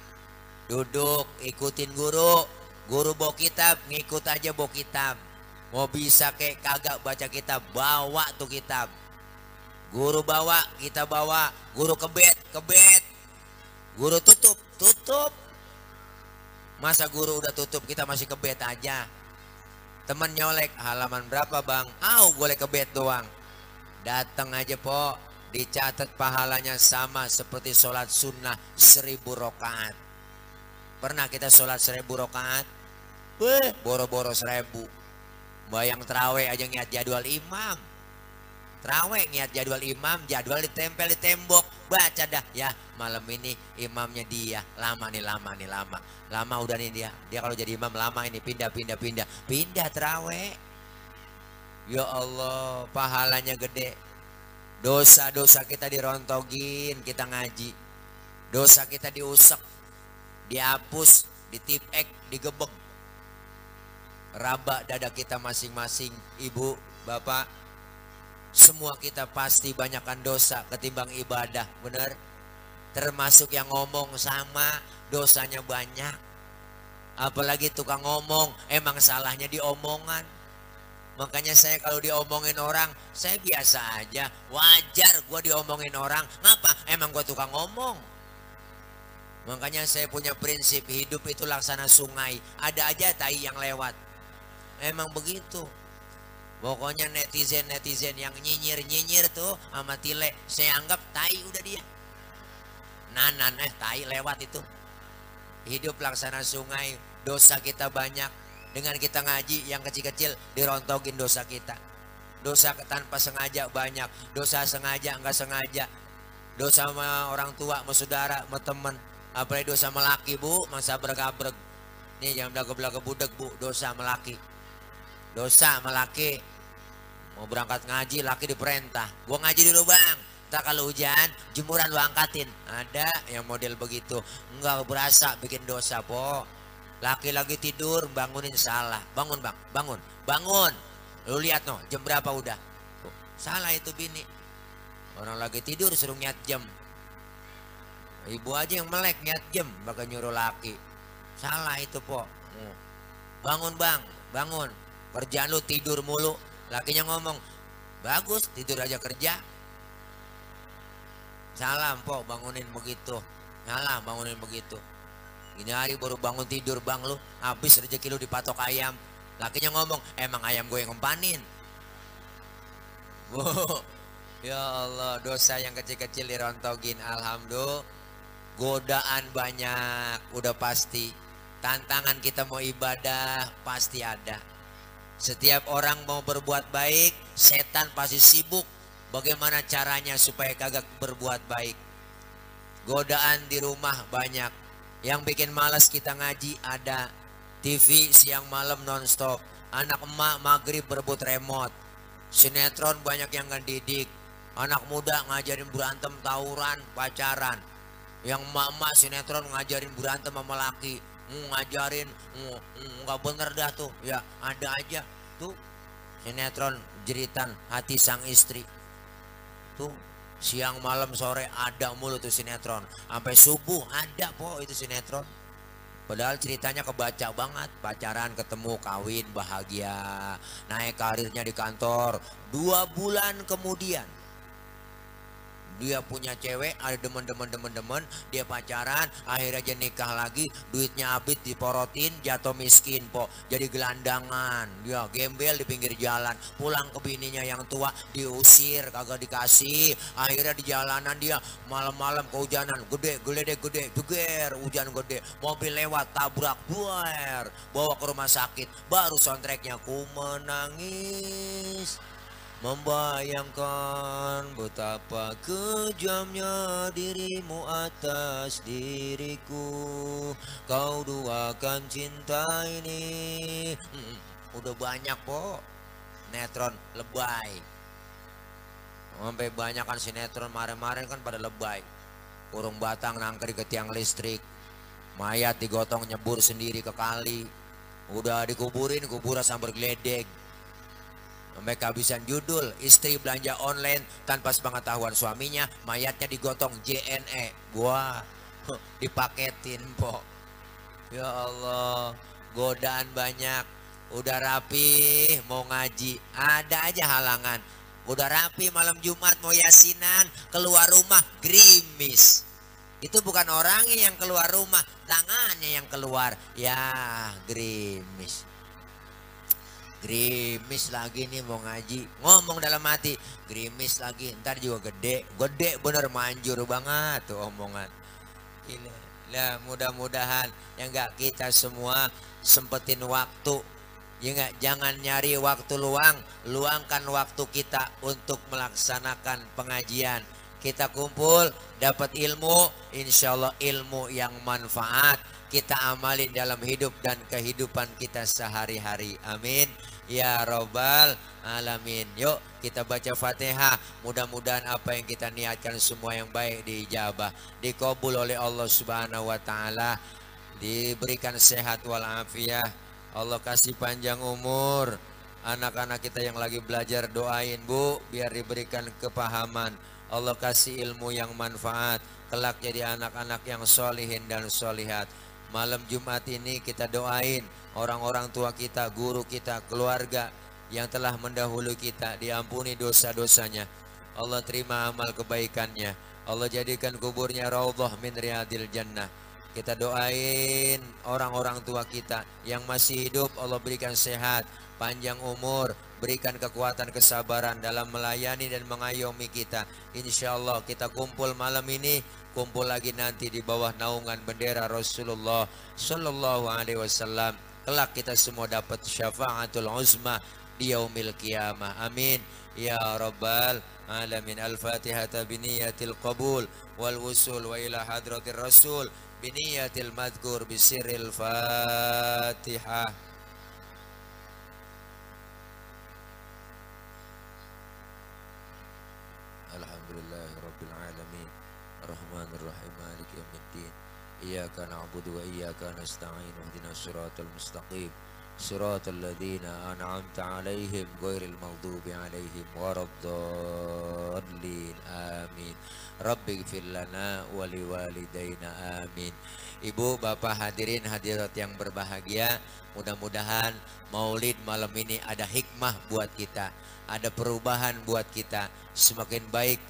duduk ikutin guru. Guru bawa kitab, ngikut aja bawa kitab. Mau bisa kayak kagak baca kitab, bawa tuh kitab. Guru bawa, kita bawa. Guru kebet, kebet. Guru tutup, tutup. Masa guru udah tutup kita masih kebet aja. Temen nyolek, halaman berapa bang? Boleh kebet doang. Datang aja po, dicatat pahalanya sama seperti sholat sunnah 1000 rakaat. Pernah kita sholat 1000 rakaat? Boro-boro 1000. Bayang terawih aja ngiat jadwal imam. Terawih ngiat jadwal imam, jadwal ditempel di tembok. Baca dah ya, malam ini imamnya dia. Lama nih, lama nih, lama. Lama udah nih dia. Dia kalau jadi imam lama ini, pindah terawih. Ya Allah, pahalanya gede. Dosa-dosa kita dirontogin, kita ngaji. Dosa kita diusek, dihapus, ditipek, digebek. Raba dada kita masing-masing, ibu, bapak. Semua kita pasti banyakkan dosa ketimbang ibadah, benar? Termasuk yang ngomong sama, dosanya banyak. Apalagi tukang ngomong, emang salahnya di omongan. Makanya saya kalau diomongin orang, saya biasa aja. Wajar gue diomongin orang. Ngapa? Emang gue tukang ngomong. Makanya saya punya prinsip hidup itu laksana sungai. Ada aja tai yang lewat. Emang begitu. Pokoknya netizen-netizen yang nyinyir-nyinyir tuh sama Tile, saya anggap tai udah dia. Nanan tai lewat itu. Hidup laksana sungai, dosa kita banyak. Dengan kita ngaji yang kecil-kecil dirontokin dosa kita. Dosa tanpa sengaja banyak, dosa sengaja enggak sengaja. Dosa sama orang tua, sama saudara, sama teman. Apalagi dosa sama laki, Bu, masa bergabreg. Nih jangan belaga-belaga budeg, Bu, dosa sama laki. Dosa sama laki. Mau berangkat ngaji, laki diperintah. Gua ngaji dulu, Bang. Ntar kalau hujan, jemuran lu angkatin. Ada yang model begitu. Enggak berasa bikin dosa, Po. Laki lagi tidur, bangunin salah. Bangun, Bang, bangun, bangun. Lu lihat no, jam berapa udah? Salah itu bini. Orang lagi tidur suruh ngiat jam. Ibu aja yang melek ngiat jam, bakal nyuruh laki. Salah itu, Po. Bangun, Bang, bangun. Kerjaan lu tidur mulu. Lakinya ngomong, bagus tidur aja kerja. Salah, Po, bangunin begitu. Salah, bangunin begitu. Gini hari baru bangun tidur, Bang, lu habis rezeki lu dipatok ayam. Lakinya ngomong, emang ayam gue yang ngempanin. Ya Allah, dosa yang kecil-kecil dirontogin. Alhamdulillah. Godaan banyak, udah pasti. Tantangan kita mau ibadah pasti ada. Setiap orang mau berbuat baik, setan pasti sibuk bagaimana caranya supaya kagak berbuat baik. Godaan di rumah banyak. Yang bikin malas kita ngaji ada. TV siang malam nonstop. Anak emak maghrib berebut remote. Sinetron banyak yang ngendidik. Anak muda ngajarin berantem, tawuran, pacaran. Yang emak-emak sinetron ngajarin berantem sama laki. Ngajarin nggak bener dah tuh. Ya ada aja tuh sinetron jeritan hati sang istri. Tuh siang malam sore ada mulu tuh sinetron. Sampai subuh ada, Po, itu sinetron. Padahal ceritanya kebaca banget. Pacaran, ketemu, kawin, bahagia. Naik karirnya di kantor. 2 bulan kemudian dia punya cewek, ada demen, dia pacaran, akhirnya aja nikah lagi, duitnya habis diporotin, jatuh miskin, Po. Jadi gelandangan, dia gembel di pinggir jalan, pulang ke bininya yang tua, diusir, kagak dikasih. Akhirnya di jalanan dia malam-malam kehujanan, gede, jeger, hujan gede, mobil lewat, tabrak, buar, bawa ke rumah sakit. Baru soundtracknya, ku menangis membayangkan betapa kejamnya dirimu atas diriku. Kau duakan cinta ini. Udah banyak, Po, sinetron lebay. Sampai banyak kan sinetron kemarin kan pada lebay. Kurung batang nangkeri ke tiang listrik. Mayat digotong nyebur sendiri ke kali. Udah dikuburin, kuburan sambar geledek. Sampai kehabisan judul, istri belanja online tanpa sepengetahuan suaminya, mayatnya digotong JNE. Wah, dipaketin, Po. Ya Allah, godaan banyak. Udah rapi mau ngaji, ada aja halangan. Udah rapi malam Jumat mau yasinan, keluar rumah gerimis. Itu bukan orangnya yang keluar rumah, tangannya yang keluar. Ya, gerimis. Gerimis lagi nih mau ngaji. Ngomong dalam hati, gerimis lagi, ntar juga gede. Gede bener, manjur banget tuh omongan. Gila. Nah, mudah-mudahan ya enggak, kita semua sempetin waktu. Ya enggak, jangan nyari waktu luang. Luangkan waktu kita untuk melaksanakan pengajian. Kita kumpul, dapat ilmu, insya Allah ilmu yang manfaat. Kita amalin dalam hidup dan kehidupan kita sehari-hari. Amin. Ya Rabbal Alamin. Yuk kita baca Fatihah. Mudah-mudahan apa yang kita niatkan semua yang baik diijabah, dikabul oleh Allah Subhanahu wa taala, diberikan sehat walafiat. Allah kasih panjang umur. Anak-anak kita yang lagi belajar doain, Bu, biar diberikan kepahaman. Allah kasih ilmu yang manfaat, kelak jadi anak-anak yang solihin dan solihat. Malam Jumat ini kita doain orang-orang tua kita, guru kita, keluarga yang telah mendahului kita, diampuni dosa-dosanya. Allah terima amal kebaikannya. Allah jadikan kuburnya raudhah min riyadil jannah. Kita doain orang-orang tua kita yang masih hidup, Allah berikan sehat, panjang umur, berikan kekuatan kesabaran dalam melayani dan mengayomi kita. Insya Allah kita kumpul malam ini, kumpul lagi nanti di bawah naungan bendera Rasulullah Sallallahu Alaihi Wasallam. Kelak kita semua dapat syafaatul uzma di yaumil qiyamah. Amin ya rabbal alamin. Al-Fatihah biniyatil qabul wal wusul wa ila hadratir rasul biniyatil madhkur bisiril Fatihah. Alhamdulillahi rabbil alamin. Ar-Rahmanir Rahim, Maliki yaumiddin. Iyyaka na'budu wa iyyaka nasta'in. Ihdinas siratal mustaqim. Siratal ladzina an'amta 'alaihim ghairil maghdubi 'alaihim waraddallin. Amin. Rabbighfir lana wa liwalidayna. Amin. Ibu, bapak, hadirin hadirat yang berbahagia, mudah-mudahan Maulid malam ini ada hikmah buat kita, ada perubahan buat kita, semakin baik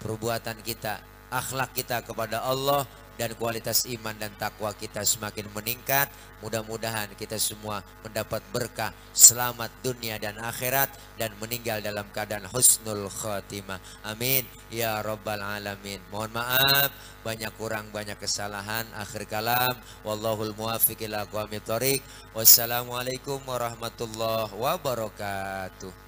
perbuatan kita, akhlak kita kepada Allah, dan kualitas iman dan takwa kita semakin meningkat. Mudah-mudahan kita semua mendapat berkah, selamat dunia dan akhirat, dan meninggal dalam keadaan husnul khatimah. Amin ya rabbal alamin. Mohon maaf banyak kurang, banyak kesalahan. Akhir kalam, wallahul muwaffiq ila aqwamit thoriq. Wassalamualaikum warahmatullahi wabarakatuh.